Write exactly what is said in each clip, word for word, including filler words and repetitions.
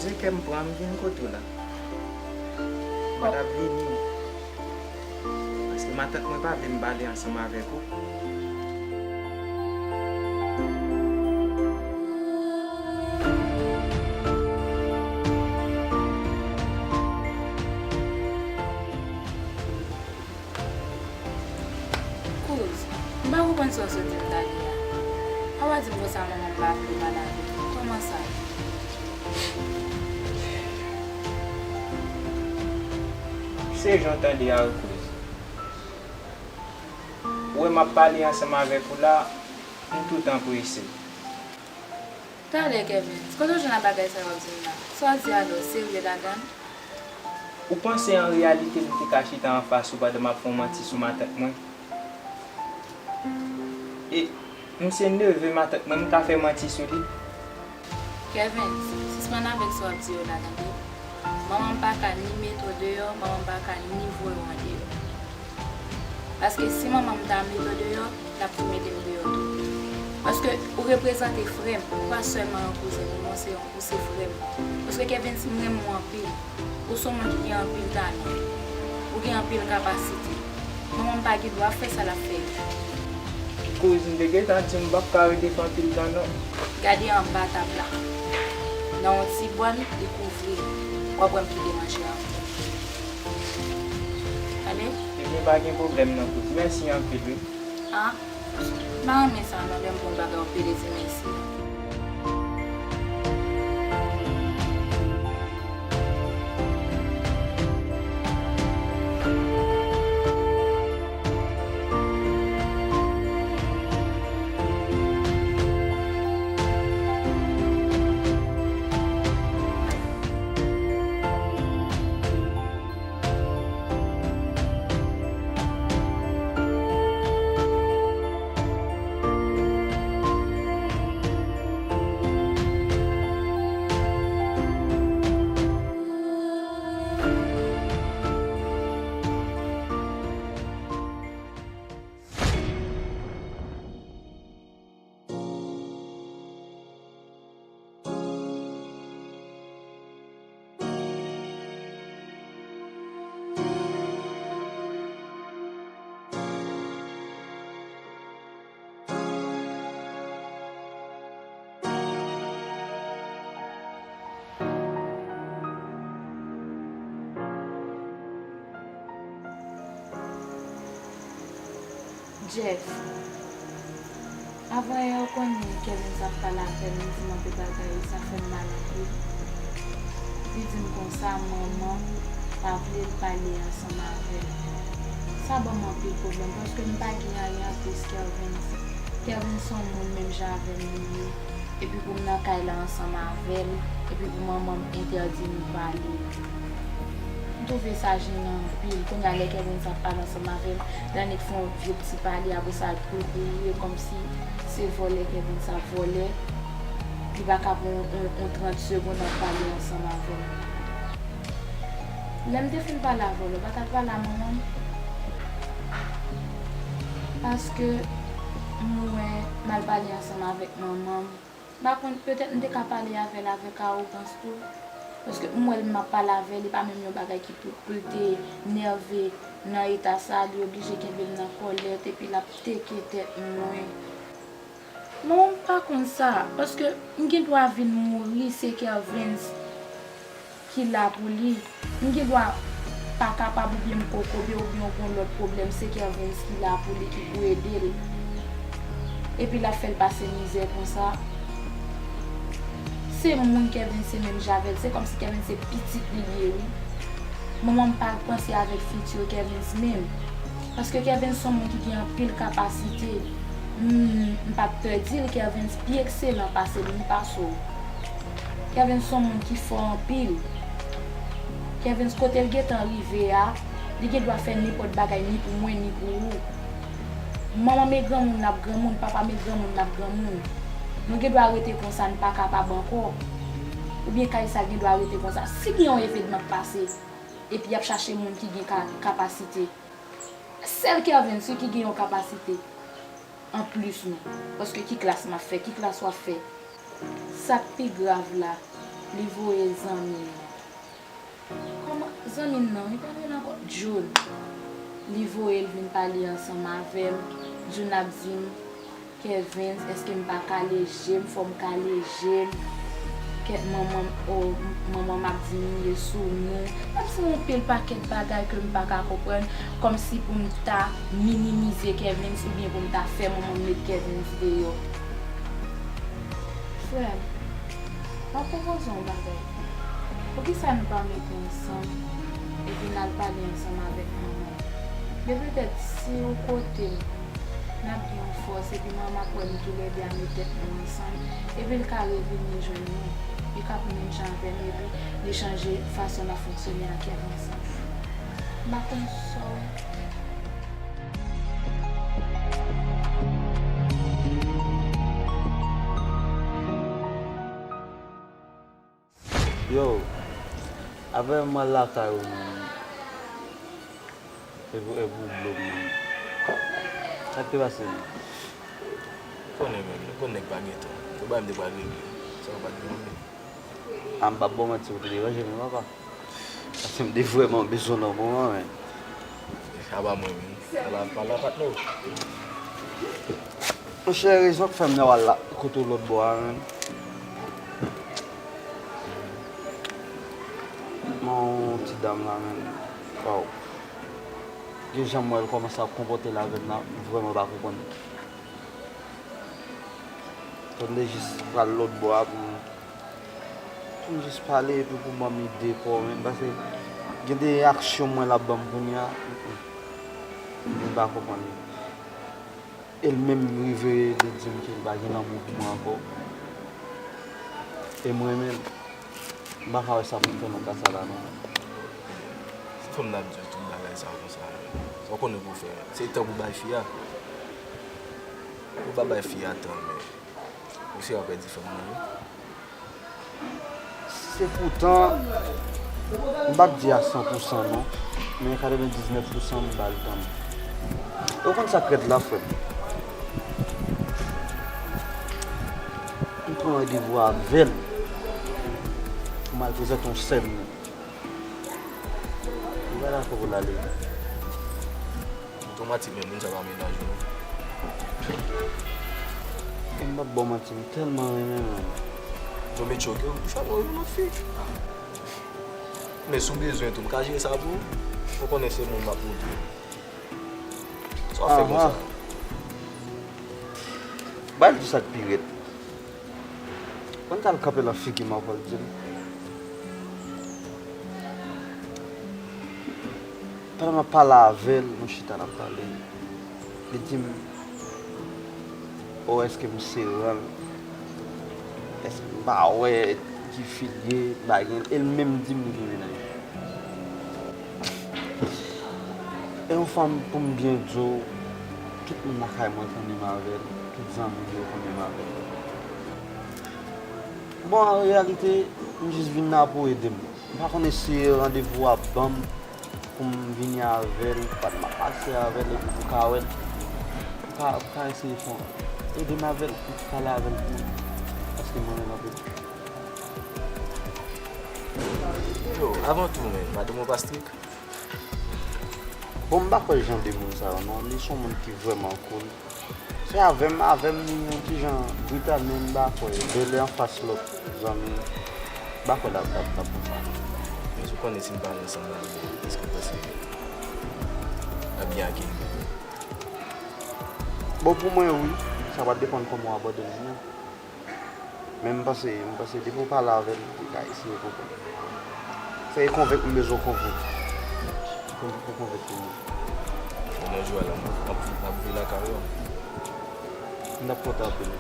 Zen kè m pran m vin kote w la. Mwen t ap vini. Paske matant mwen pa vle m pale ansanm avèk ou. Kouz, m pa konprann sa w sot di m talè a. A w a di m konsa manman m pa vle pale avè m. Kòman sa? Se jan w tande a wi Kouz. Ou wè m ap pale ansanm avèk ou la, m toutan prese. Talè, Kevin, kote w jwenn a bagay sa yo w ap di m la? Sa w di a la, w serye ladan l? Ou panse an reyalite m te ka chita anfas ou pandan m ap fè yon manti sou matant mwen? E m se neve matant mwen, m ka fè manti sou li? Kevin, sispann avèk sa w ap di yo la, tande? Manman m pa ka ni mete w deyò, manman m pa ka ni voye w andeyò. Paske si manman m ta mete w deyò, l ap tou mete m deyò tou. Paske ou reprezante frè m, ou pa sèlman yon kouzen pou mwen, se yon, ou se frè m. Paske Kevin, m renmen w anpil. Ou se yon moun ki gen anpil talan. Ou gen anpil kapasite. Manman m pa gen dwa fè sa l ap fè yo. Kouz, m te gentan di m p ap ka rete fè anpil tan non. Gade anba tab la. Nan yon ti bòl, li kouvri. W ap wè m kite manje a. Tande? Ebyen, pa gen pwoblèm non, Kouz. Mèsi anpil, wi. A, m pa renmen sa non, lè m pran bagay w ap pede di mèsi. Jeff, avan yè ou konnen Kevin sa ap pale avè m, li di m anpil bagay, sa fè m mal anpil. Li di m konsa manman m pa vle l pale ansanm avè l. Sa ban m anpil pwoblèm, paske m pa gen anyen anplis Kervens. Kervens se yon moun menm jan avè m li ye. Epi pou m nan kay la ansanm avè l, epi pou manman m entèdi nou pale. M twouve sa jenan anpil. Kounye a lè Kervens ap pale ansanm avè l, l annik fè yon vye ti pale, apre sa l kouri, kòmsi se vòlè Kervens ap vòlè. Li pa ka pran yon, yon, yon trant segonn ap pale ansanm avè m. Lè m te fin pale avè w la, ou pa t al pale a manman m? Paske m wè m al pale ansanm avèk manman m. M pa konn, petèt m te ka pale avè l avèk awogans tou. Paske m wè l, m ap pale avè l, e pa menm yon bagay ki pou, pou l te nève nan eta sa, li oblije kenbe m nan kòlèt, epi l ap teke tèt mwen. Manman m pa konn sa, paske m gen dwa vin mouri, se Kervens ki la pou li. M gen dwa pa kapab oubyen m kokobe oubyen yon gon lòt pwoblèm, se Kervens ki la pou li, ki pou ede l. Epi l ap fè l pase mizè konsa. Se moun Kervens se menm jan avè l, se kòmsi Kervens se pitit li li ye, wi. Manman m pa panse avèk fiti Kervens menm. Paske Kervens se yon moun ki gen anpil kapasite. M, m p ap pè di l, Kervens pi ekselan pase m, li pase w. Kervens se yon moun ki fò anpil. Kervens kote l gentan rive a, li gen dwa fè nenpòt bagay ni pou mwen ni pou ou. Manman m e granmoun l ap granmoun, papa m e granmoun l ap granmoun. Nou gen dwa rete konsa, n pa kapab ankò. Oubyen kay sa gen dwa rete konsa. Si gen yon evenman k pase, epi y ap chache moun ki gen ka, kapasite. Sèl Kervens wi ki gen yon kapasite anplis nou. Paske ki klas m ap fè, ki klas w ap fè. Sa k pi grav la, li voye zanmi l nan. Kòman zanmi l nan, li pa rele ankò June. Li voye l vin pale ansanm avè m. June ap di m, Kevens, èske m pa kale je m? Fò m kale je m. Kèt manman m, o, manman m ap diminye sou nou. L ap di m yon pil pakèt bagay ke m pa ka konprann, kòmsi pou m ta minimize Kevens oubyen pou m ta fè manman m met Kevens deyò. Frè m, m ap pwopoze yon bagay. Poukisa nou pa mete ansanm epi n al pale ansanm avèk manman m? De petèt, si ou kote m, n ap gen yon fòs, epi manman m ap wè nou toulède a met tèt nou ansanm, epi l ka revini jwenn nou. Li ka pou menm jan avè m, epi li chanje fason n ap fonksyone ak Kevens ansanm. M pa konn sa w. Yo, apre m al lakay ou menm, epi epi ou blo m menm. Sa k te pase menm? Ou konnen menm, ou konnen nèg pa gen tan. Yon bagay m te pral regle, sa yo pa t gen anyen. A m p ap ba w manti, ou te deranje m wi papa. Paske m te vrèman bezwen w nan moman menm. Sa pa mwen menm. Ala, ala patnè w. Monchè, rezon k fè m nan w al la kote w lòt bò a menm. Men yon ti dam la menm. Waw. Gen jan m wè l kòmanse ap konpòte l avè m la, m vrèman pa konprann. Fò m te jis pral lòt bò a pou m, pou m jis pale epi pou m ban m ide kò menm, paske gen de aksyon m wè l ap ban m kounye a, m pa konprann li. E l menm rive li di m ke l pa gen lanmou pou mwen ankò. E m renmen l. M pa ka wè sa pou m fè nan ka sa la non. Se fanm n ap di tout bagay sa konsa. Sa w konnen pou w fè. Se tan pou w bay fi a. Ou pa bay fi a tan, men ou se w ap pèdi fanm nan wi. Se poutan, m p ap di a san pou san non, men katrevendiznèf pou san m ba l tan m. E w konn sa k rèd la, frè m? M pran randevou avè l pou m al prezante yon sè m nan. Li pa dakò pou l ale. Ou twomatik, men moun sa pa mennaj ou non. E m p ap ba w manti, m tèlman renmen l. Tonbe tchoke, ou chwazi yon lòt fi. Men si w bezwen tou, m ka jere sa pou ou. Ou konnen se moun m ap montre. Sa w ap fè konsa? Ba l di sa k pi rèd. Konn sa l kanpe nan figi m ankò, l di m. Pandan m ap pale avè l, nou chita n ap pale. Li di m, o, èske m se ran l? Èske m pa wè ki fi l ye? M pa gen, e l menm di m li gen mennaj. E yon fanm, pou m byen di w, tout moun lakay mwen konnen m avè l, tout zanmi m yo konnen m avè l. Bon, an reyalite, m jis vin la pou ede m. M pa konnen si randevou a ban m pou m vini avè l, pa m ap pase avè l epi pou ka wè l. Pou ka, pou ka eseye fè yon, ede m avè l, pou m pale avè l pou mwen. Paske m renmen l anpil. Yo, avan tou, men, madanm ou pa strik? Bon, m pa kwè jan de moun sa yo non. Li se yon moun ki vrèman cool. Se avè m, avè m li yon ti jan brital, men m pa kwè. Bèlè anfas lòt zanmi m, m pa kwè l ap, l ap, l ap konsa. Men si w konnen si m pale ansanm avè l, èske w panse l ap byen akeyi m? Bon, pou mwen, wi. Sa va depann kòman w abòde l tou. Men m panse, m panse depi w pale avè l, li ka eseye konprann. Se konvenk m bezwen w konvenk. Pou, pou konvenk pou mwen. Bon, nan jou a la, m ap, m ap, m ap vin lakay ou. M t ap kontan anpil.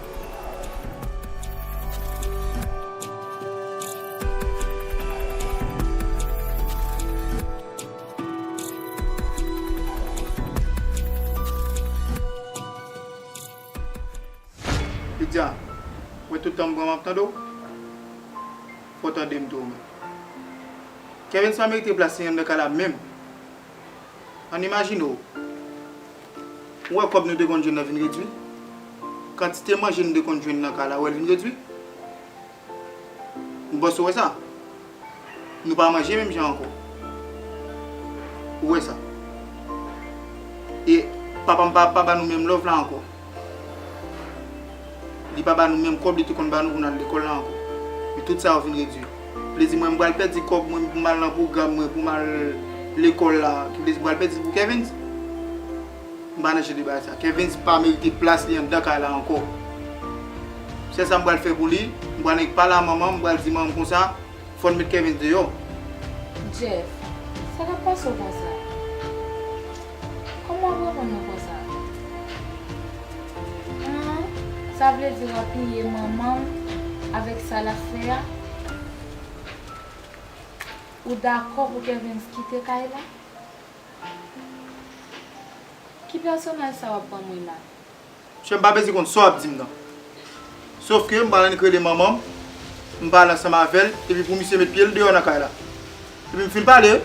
Lydia, ou wè tout tan m pran m ap tande w, fò w tande m tou ou menm. Kevens pa merite plas li anndan kay la menm. Ann imajine w, ou wè kòb nou te konn jwenn nan vin redui? Kantite manje nou te konn jwenn nan kay la, ou wè l vin redui? Bòs, ou wè sa? Nou pa manje menm jan ankò. Ou wè sa? E papa m pa, pa ba nou menm love la ankò. Li pa ba nou menm kòb li te konn ba nou pou n al lekòl la ankò. Men tout sa yo vin redui. Vle di mwen, m pral pèdi kòb mwen pou m al nan pwogram mwen, pou m al lekòl la. Ki vle di m pral pèdi l pou Kevins? M pa nan jan de bagay sa. Kevins pa merite plas li anndan kay la ankò. Sèl sa m pral fè pou li, m pral annik pale a manman m, m pral di manman m konsa, fò n met Kevins deyò. Jeff, sa k ap pase w konsa? Kòman w ap reponn mwen konsa? Hum, sa vle di w apiye manman m avèk sa l ap fè a? Ou dakò pou Kevins kite kay la? Ki pèsonaj sa w ap ban mwen la? Chè, m pa bezwen konn sa w ap di m nan. Sof ke m pral annik rele manman m, m pale ansanm avè l, epi pou misye met pye l deyò nan kay la. Epi m fin pale,